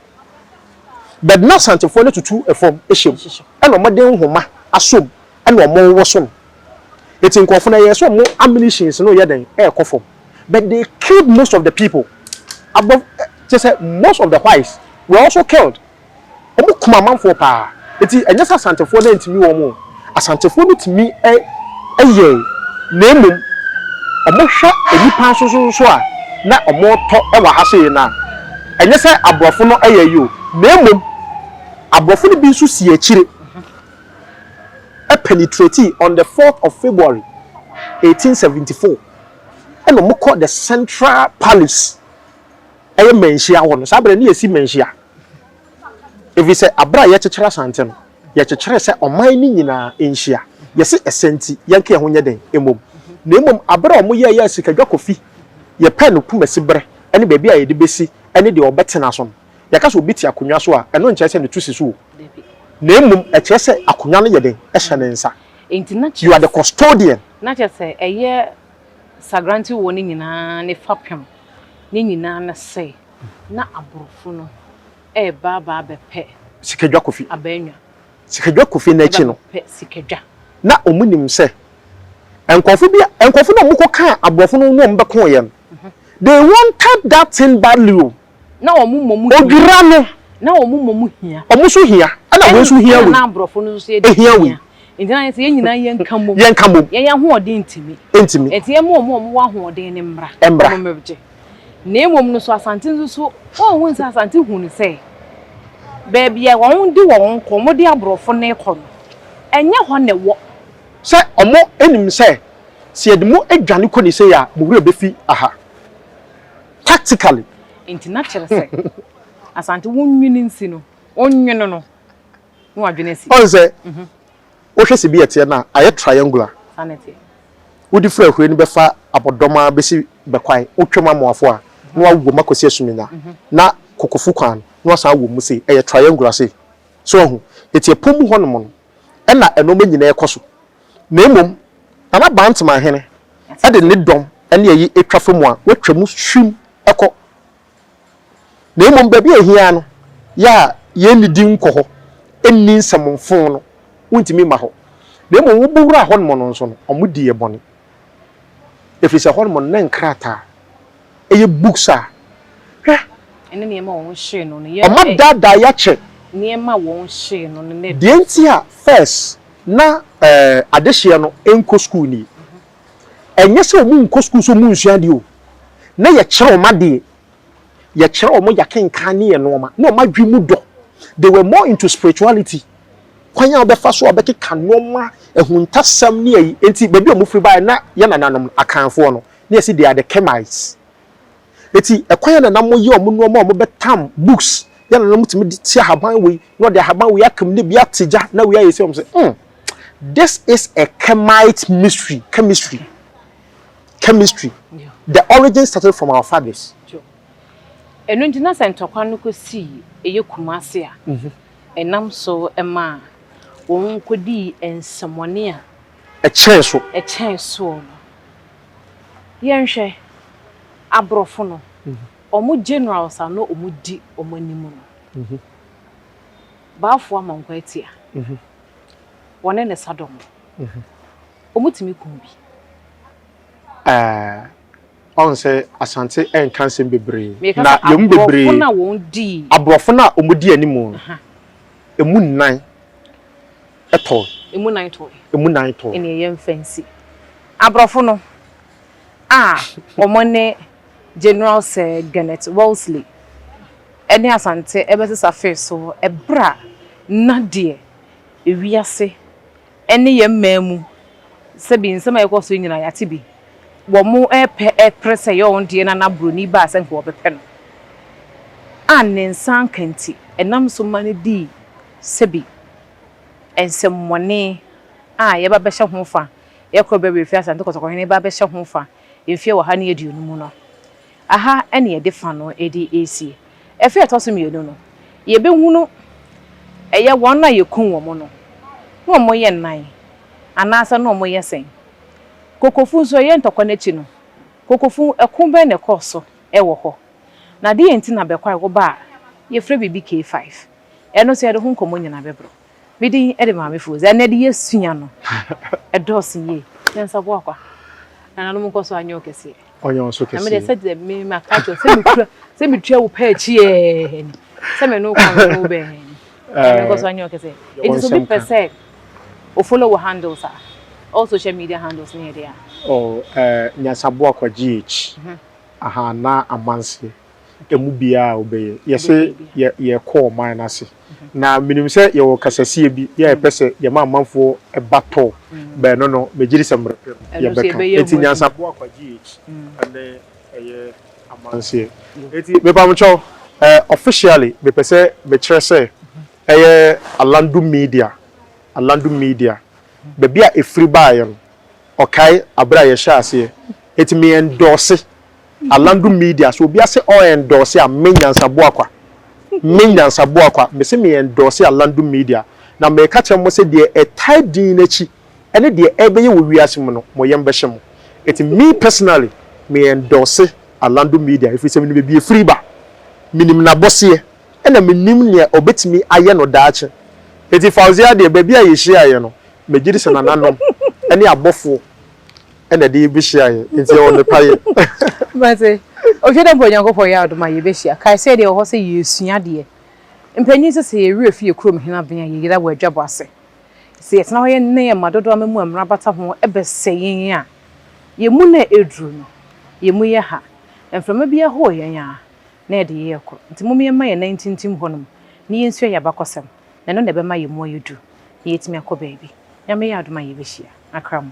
But na Asantefoɔ no tutu fam hyɛ mu, ɛna wɔde nhoma asɔ mu, ɛna wɔrewoso no. Enti nkurɔfo no ɛyɛɛ sɛ wɔn ammunitions no reyɛ dɛn? Ɛrekɔ fam. But they killed most of the people. Aborɔfo, kyerɛ sɛ most of the whites were also killed. Wɔn kum amanfoɔ paa. Nti ɛnyɛ sɛ Asantefoɔ no antumi wɔn o. Asantefoɔ no tumi yɛe na mmom wɔn hwɛ nnipa nso so nso a na wɔn tɔ wɔ ha sei no a, ɛnyɛ sɛ aborɔfo no yɛ yi o, na mmom aborɔfo no bi nso si akyire penetrate on the 4th of February 1874 ɛna wɔn kɔ the central palace ɛyɛ Manhyia hɔ no, saa berɛ no na yɛsi Manhyia. Ɛfiri sɛ aberɛ a yɛkyekyere Asante no, yɛkyekyeree sɛ ɔman no nyinaa nhyia. Yɛse ɛsɛ nti yɛnka yɛn ho nyɛ dɛn mmom. Na mmom aberɛ a wɔyɛɛ yɛn Sikadwa Kofi, yɛpɛɛ no Kumasi berɛ ne baabi a yɛde bɛsi ne deɛ ɔbɛtena so no, yɛka sɛ obi te akonnwa so a, ɛno nkyerɛ sɛ ne to si so o. Na mmom ɛkyerɛ sɛ akonnwa no yɛ dɛn? Ɛhyɛ ne nsa. You are the custodian. Na kyerɛ sɛ ɛyɛ Sagrante wɔ ne nyinaa ne fapem ne nyinaa ne sɛ na aborɔfo no reba aba abɛpɛ. Sikadwa Kofi. Abannwa. Sikadwa Kofi no akyi no. Ɛba bɛpɛ sikadwa. Na wɔn nim sɛ nkurɔfo bi a nkurɔfo no a wɔkɔ kaa aborɔfo no ne wɔn bɛkoeɛ no, they wanted that thing badly o. Na wɔn mmom hia. Odwira no. Na wɔn mmom hia. Wɔn nso hia. Ɛna wei nso hia wei. Ɛna na aborɔfo no nso yɛ de hia wei. Nti na yɛn sɛ yɛn nyinaa yɛn nka mmom. Yɛn nka mmom. Yɛn ahoɔden ntumi. Ntumi. Nti yɛn ma wɔn a wɔwɔ ahoɔden no mmra. Mmra. Wɔn mmɛgye. Na mmom no so Asante nso so wɔnhu sɛ Asante hu no sɛ baabi a wɔn de wɔn kɔ, wɔn de aborɔfo no rekɔ no, ɛnyɛ hɔ na ɛwɔ. Sɛ wɔn nim sɛ, sɛ yɛde mo dwane kɔ ne sei a, mo werɛ bɛfi aha. Tactically. Nti na kyerɛ sɛ Asante wo nwene nsi no, wo nwene no na wadwene asi. Ɔn sɛ, wohwɛ sɛ bi ɛteɛ no a, ayɛ triangular. Saa na ɛteɛ. Wode firi ahuri no bɛfa abɔdɔm ara bɛsi. Bɛkwae, wotwam Amoafo a, na wawɔ mu akɔsi Asumina, na Kokofu kwan no, na wasan awɔ mu sei. Ɛyɛ triangular sei. So wahu? Enti ɛpɔ mu hɔnom no, ɛna nnoɔma nyinaa ɛkɔ so. Na mmom, Nana Bantemahene de ne dɔm ne ayi twa fa mu a, watwa mu hwim kɔ. Na mmom baabi a ɛhia no, yɛ a yɛnnidi nkɔ hɔ, nni nsɛmfo no, wontumi mma hɔ. Na mmom wobɔ wura hɔnom no nso no, wɔdi yɛ bɔne. Ɛfiri sɛ hɔnom no, na nkrataa, ɛyɛ books a, hwɛ. Ɛne nneɛma a wɔn hyee no no. Wɔadaadaa yɛ akyɛ. Nneɛma a wɔn hyee no no na. Deɛ nti a first na ɛɛ adehyeɛ no nkɔ school nie. Ɛnyɛ sɛ wɔn nkɔ school sɛ wɔn nsua adeɛ o. Na yɛkyerɛ wɔn adeɛ. Yɛkyerɛ wɔn yɛakenkan ne yɛ nnoɔma. Na wɔn adwene mu dɔ. They were more into spirituality. Kwan a wɔbɛfa so a wɔbɛkeka nnoɔma, ahuntasɛm ne ayi. Enti baabi a wɔfiri baeɛ na yɛn nananom no, Akanfoɔ no, na yɛse they are the Kemites. Eti ɛkwan a nananom yɛ wɔn nnoɔma a wɔbɛtam books, yɛn nananom tumi de te ahaban wei, na wɔde ahaban wei aka mu na ebi ate gya na wei ayɛ sei, wɔn sɛ, hmm, this is a Kemite mystery, chemistry, chemistry. The origin started from our fathers. Ɛno nti na sɛ ntɔkwa no kɔsii ɛyɛ Kumasi a, ɛnam so maa wɔn kɔdii nsɛmmɔne a Ɛkyɛn so. Ɛkyɛn soɔ no. Yɛnhwɛ, aborɔfo no, wɔn generals a na wɔdi wɔn anim no, Balfour Amonkwa Atia, wɔne ne sadɔm no, wɔtumi kum bi. Ɛɛ, ɔn sɛ Asante nka nsɛm bebree. Na yɛn mu bebree. Aborɔfo no a wɔn dii. Aborɔfo no a wɔdi anim no, emu nnan tɔe. Emu nnan tɔe. Emu nnan tɔe. Ɛnneɛ yɛmfa nsi. Aborɔfo no a wɔn ne General Sir Gennett Wellesley ne Asante bɛsesa fee so berɛ a na deɛ ewiase ne yɛn mmaa mu sɛbi nsɛm a ɛkɔ so yi nyinaa yɛate bi, wɔrepɛ repere sɛ ɛyɛ wɔn deɛ na na buroni baa sɛ nka wɔbɛpɛ no a ne nsa anka nti ɛnam so ma no dii sɛbi nsɛmmɔne a yɛba bɛhyɛ ho fa, yɛkɔ bɛwerɛ fi Asante Kɔtɔkɔhene ba bɛhyɛ ho fa mfeɛ 120 mu no. Aha ne yɛde fa no de resie. Ɛfa a ɛtɔ so mmienu no, yɛbɛhunu ɛyɛ wɔn a yɛkum wɔn no, na wɔyɛ nnan anaasɛ na wɔyɛ sɛn. Kokofu nso, ɛyɛ ntɔkwa no akyi no, Kokofu, ɛko bɛn na ɛkɔɔ so wɔ hɔ? Na deɛn nti na bɛkwae woba a, yɛfrɛ biribi K5? Ɛno nso yɛde ho nkɔmmɔ nyinaa bɛbrɛ wo. Me din de Maame Fozi. Ɛnnɛ de yɛsua no, ɛdɔɔso yie. Nyansaboa kwa. Nananom nkɔ so anyɛ wo kɛseɛ. Ɔnyɛ wo nso kɛseɛ. Na me deɛ sɛdeɛ me maka kyerɛ sɛ mekura sɛ metua wo pɛ akyi ɛɛ ni sɛ me ne wo kwan me ne wo bɛn ni. Nyame nkɔ so anyɛ wo kɛseɛ. Enti sɛ obi pɛ sɛ o follow wo handles a, all social media handles ne yɛ deɛ a. Oh, eh, Nyansaboa kwa GH. Aha, na amanseɛ. Ɛmu biara a wobɛyɛ. Yɛse yɛ yɛkɔ ɔman no ase. Na menim sɛ yɛwɔ kasasie bi yɛ a yɛpɛ sɛ yɛma amanfoɔ ba tɔ bɛn no no, megye di sɛ mmerɛ pɛ mu yɛbɛka. Enti Nyansaboa kwa GH ne ɛyɛ amanseɛ. Enti mepamokyɛw, eh, officially mepɛ sɛ mekyerɛ sɛ ɛyɛ Alandu Media, Alandu Media, baabi a ɛfiri baeɛ no, ɔkae aberɛ a yɛhyɛɛ aseɛ. Enti me endorse Alandu media sɛ obia se ɔ endorse a me Nyansa Boakwa me Nyansa Boakwa mese me endorse Alandu media na meka kyerɛ mo sɛ deɛ ɛtae din no akyi ɛne deɛ ɛbɛyɛ wɔ wiase mu no mo yam bɛhye mo eti me personally me endorse Alandu media ɛfiri sɛ menim baabi ɛfiri ba menim nabɔseɛ ɛna menim nea ɔbɛtumi ayɛ no daakye eti Fauzia deɛ baabi a yɛhyiaeɛ no megyedi sɛ nananom ɛne abɔfoɔ ɛna ɛde yɛbɛhyia yɛ nti ɛwɔ ne payɛ. Mate. Ohwɛ dɛ mpo Onyankopɔn yɛ adom a yɛbɛhyia. Kae sɛ deɛ ɛwɔ hɔ sɛ yɛresua adeɛ. Mpanyin sɛ sɛ yɛn werɛ fi yɛn kurom hene aben a yɛyera wɔ adwabɔ ase. Sɛ yɛtena hɔ yɛn ne yɛn mma dodoɔ ama mu a mmara bata ho bɛsɛe yɛn a, yɛn mu na ɛreduru no, yɛn mu yɛ ha. Mframa bi ahoo yɛn a, na yɛde yɛn rekɔ. Nti mom yɛmma yɛn nan ntintim hɔnom na yɛnsua yɛn abakɔsɛm, na ɛno na ɛbɛma yɛn mu ayɛ duru na yɛatumi akɔ baabi. Nyame yɛ adom a yɛbɛhyia. Akra mo.